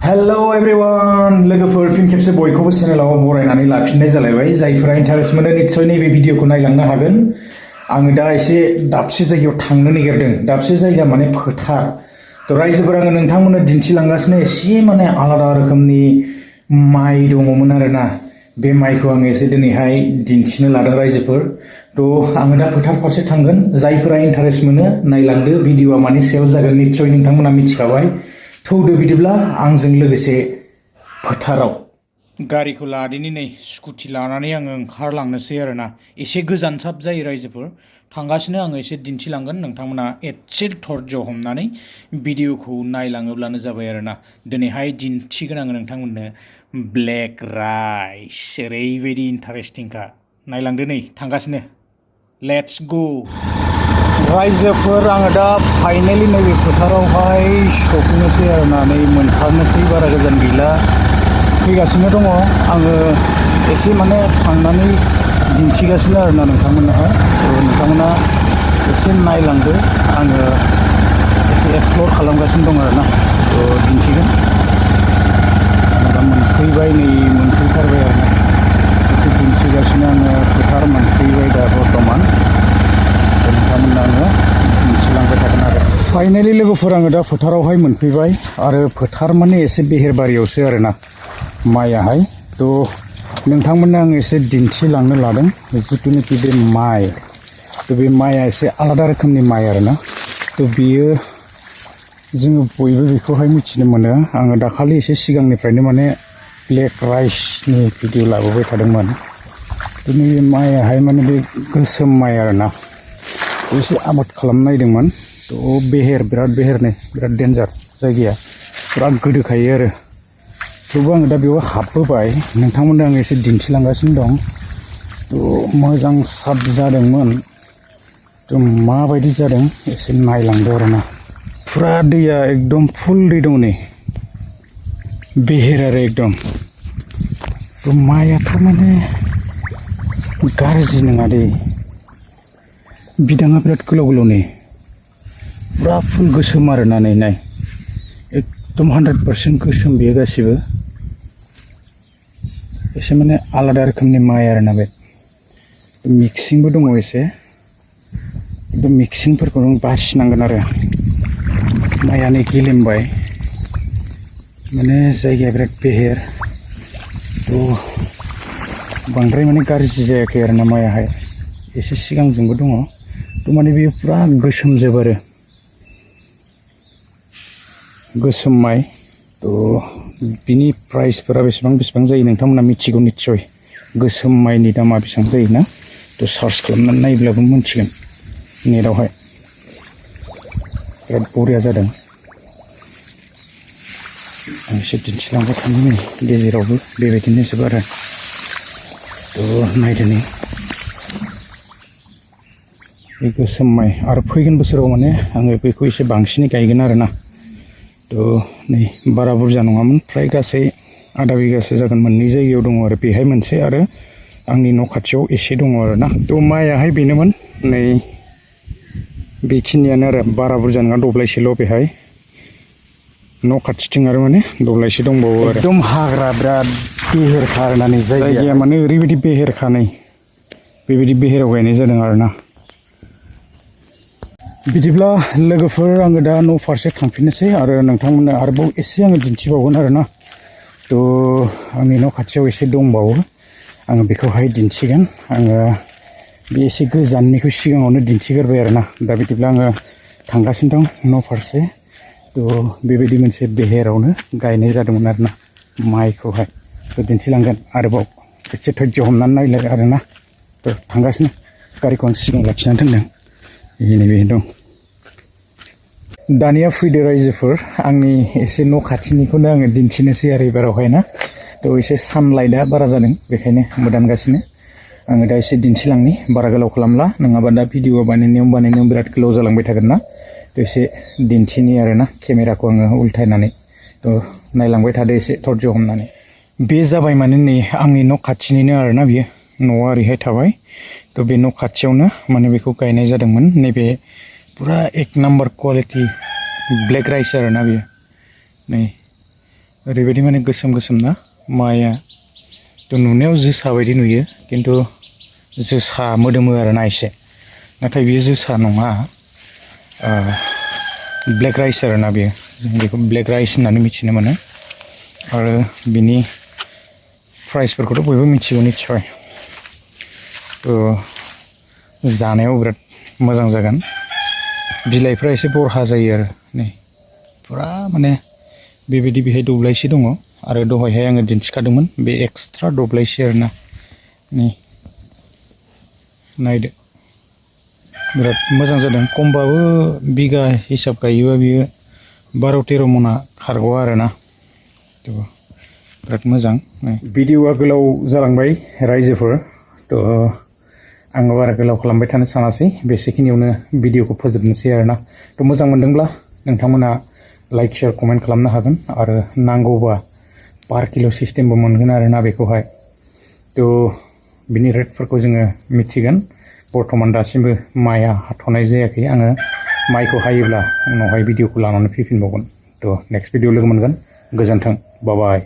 Hello everyone, लोगोफोर फिन खेबसे बयखौबो चेनेलाव बरायनानै लाफिननाय जालायबाय जायफोरा इन्टारेस्ट मोनो निश्चय नैबे भिडिअखौ नायलांनो हागोन। आङो दा एसे दाबसे जायगायाव थांनो नागिरदों। दाबसे जायगा माने फोथार। थ' रायजोफोर आङो नोंथांमोननो दिन्थिलांगासिनो एसे माने आलादा रोखोमनि माइ दङमोन आरोना। बे माइखौ आङो एसे दिनैहाय दिन्थिनो लादों रायजोफोर। थ' आङो दा फोथार फारसे थांगोन। जायफोरा इन्टारेस्ट मोनो नायलांदो भिडिअआ मानि सायाव जागोन निश्चय नोंथांमोना मिथिखाबाय। थौदो बिदिब्ला आंजों लोगोसे फोथाराव गारिखौ लादिनि नै स्कुटि लानानै आङो ओंखारलांनोसै आरोना। एसे गोजान साब जायो रायजोफोर। थांगासिनो आङो एसे दिन्थिलांगोन नोंथांमोना एसे धर्ज हमनानै भिडिअखौ नायलाङोब्लानो जाबाय आरोना। दिनैहाय दिन्थिगोन आङो नोंथांमोननो ब्लेक राइस ओरैबायदि इन्टारेस्टिंखा। नायलांदो नै थांगासिनो। Let's go. रायजोफोर आङो दा फाइनेलि नैबे फोथारावहाय सफैनोसै आरोना। नै मोनथारनोसै बारा गोजान गैला। फैगासिनो दङ आङो एसे माने थांनानै दिन्थिगासिनो आरोना नोंथांमोननोहाय। नोंथांमोना एसे नायलांदो आङो एसे एक्सप्लर खालामगासिनो दं आरोना। दिन्थिगोन आङो दा मोनफैबाय नै मोनफैथारबाय आरोना। एसे दिन्थिगासिनो आङो फोथार मोनफैबाय दा बर्थमान। नोंथांमोननो आङो दिन्थिलांबाय थागोन आरो। फाइनेलि लोगोफोर आङो दा फोथारावहाय मोनफैबाय आरो फोथार माने एसे बेहेरबारियावसो आरोना माइयाहाय। थ' नोंथांमोननो आं एसे दिन्थिलांनो लादों जिथुनाखि बे माइ। थ' बे माइया एसे आलादा रोखोमनि माइ आरोना। थ' बियो जोङो बयबो बेखौहाय मिथिनो मोनो। आङो दाखालि एसे सिगांनिफ्रायनो माने ब्लेक राइसनि भिडिअ लाबोबाय थादोंमोन। थ' नैबे माइयाहाय माने बे गोसोम माइ आरोना। एसे आबाद खालामनायदोंमोन। थ' बिराद बेहेरनो बिराद डेन्जार जायगाया बिराद गोदोखायो आरो। थेवबो आङो दा बेयाव हाबबोबाय नोंथांमोननो आं एसे दिन्थिलांगासिनो दं। थ' मोजां साब जादोंमोन। थ' माबायदि जादों एसे नायलांदो आरोना। फुरा दैया एकदम फुल दै दं नै बेहेर आरो एकदम। थ' माइयाथ' माने गाज्रि नङा दे। बिदाङा बिराद गोलाव गोलाव नै फुरा फुल गोसोम आरोना। नै नाय एकदम 100% गोसोम बेयो गासिबो। एसे माने आलादा रोखोमनि माइ आरोना बे। मिक्सिंबो दङ एसे। एकदम मिक्सिंफोरखौ नों बासिनांगोन आरो। माइया नै गेलेमबाय माने जायगाया बिराद बेहेर। थ' बांद्राय माने गाज्रि जायाखै आरोना माइयाहाय। एसे सिगांजोंबो दङ। थ' माने बेयो फुरा गोसोम जोब आरो गोसोम माइ। थ' बिनि प्राइसफोरा बेसेबां जायो नोंथांमोना मिथिगौ निस्सय। गोसोम माइनि दामा बेसेबां जायोना। थ' सार्च खालामनानै नायब्लाबो मोनथिगोन नेटआवहाय। बिराद बरिया जादों। आं एसे दिन्थिलांबाय थानो नै गेजेरावबो बेबायदिनो जोब आरो। थ' नायदो नै बे गोसोम माइ आरो फैगोन बोसोराव माने आङो बेखौ एसे बांसिनै गायगोन आरोना। थ' नै बारा बुरजा नङामोन फ्राय गासै आधा बिगासो जागोन। मोननै जायगायाव दङ आरो बेहाय मोनसे आरो आंनि न' खाथियाव एसे दङ आरोना। थ' माइयाहाय बेनोमोन नै बेखिनियानो आरो बारा बुरजा नङा दब्लायसेल' बेहाय। न' खाथिथिं आरो माने दब्लायसे दंबावो आरो। एकदम हाग्रा बिराद बेहेरखा आरोना नै जायगाया माने ओरैबायदि बेहेरखा नै बेबायदि बेहेराव गायनाय जादों आरोना। बिदिब्ला लोगोफोर आङो दा न' फारसे थांफिननोसै आरो नोंथांमोननो आरोबाव एसे आङो दिन्थिबावगोन आरोना। थ' आंनि न' खाथियाव एसे दंबावो आङो बेखौहाय दिन्थिगोन। आङो बे एसे गोजाननिखौ सिगाङावनो दिन्थिग्रोबाय आरोना। दा बिदिब्ला आङो थांगासिनो दं न' फारसे। थ' बेबायदि मोनसे बेहेरावनो गायनाय जादोंमोन आरोना माइखौहाय। थ' दिन्थिलांगोन आरोबाव एसे धैर्य हमनानै नायलाय आरोना। थ' थांगासिनो गारिखौ आं सिगां लाखिनानै दोनदों। नैबे दं। दानिया फैदो रायजोफोर आंनि एसे न' खाथिनिखौनो आङो दिन्थिनोसै आरो एबारावहाय ना। थ' एसे सानलाइटआ बारा जादों बेखायनो मोदानगासिनो। आङो दा एसे दिन्थिलांनि बारा गोलाव खालामला नङाबा दा भिडिअ बानायनायाव बिराद गोलाव जालांबाय थागोन ना। थ' एसे दिन्थिनि आरोना केमेराखौ आङो उल्थायनानै। थ' नायलांबाय थादो एसे धैर्य हमनानै। बे जाबाय माने नै आंनि न' खाथिनिनो आरोना बियो। न'आ ओरैहाय थाबाय। थ' बे न' खाथियावनो माने बेखौ गायनाय जादोंमोन। नैबे फुरा एक नाम्बार क्वालिटि ब्लेक राइस आरोना बेयो। नै ओरैबायदि माने गोसोम गोसोम ना माइआ थ' नुनायाव जोसा बायदि नुयो खिन्थु जोसा मोदोमो आरोना एसे नाथाय बियो जोसा नङा ब्लेक राइस आरोना बेयो जों बेखौ ब्लेक राइस होननानै मिथिनो मोनो आरो बिनि प्राइसफोरखौथ' बयबो मिथिगौ निस्सय जानायाव बिराद मोजां जागोन बिलाइफ्रा एसे बरहा जायो आरो नै फुरा माने बेबायदि बेहाय दब्लायसे दङ आरो दहायहाय आङो दिन्थिखादोंमोन बे एक्सट्रा दब्लायसे आरोना नै नायदो बिराद मोजां जादों खमबाबो बिगा हिसाब गायोबा बियो 12-13 मना खारगौ आरोना थ' बिराद मोजां भिडिअआ गोलाव जालांबाय रायजोफोर थ' आङो बारा गोलाव खालामबाय थानो सानासै बेसेखिनियावनो भिडिअखौ फोजोबनोसै आरोना थ' मोजां मोनदोंब्ला नोंथांमोना लाइक शेयार कमेन्ट खालामनो हागोन आरो नांगौबा पार किल' सिस्टेमबो मोनगोन आरोना बेखौहाय थ' बिनि रेटफोरखौ जोङो मिथिगोन बर्थमान दासिमबो माइआ हाथ'नाय जायाखै आङो माइखौ हायोब्ला उनावहाय भिडिअखौ लानानै फैफिनबावगोन थ' नेक्स्ट भिडिअ लोगो मोनगोन गोजोन्थों बाय बाय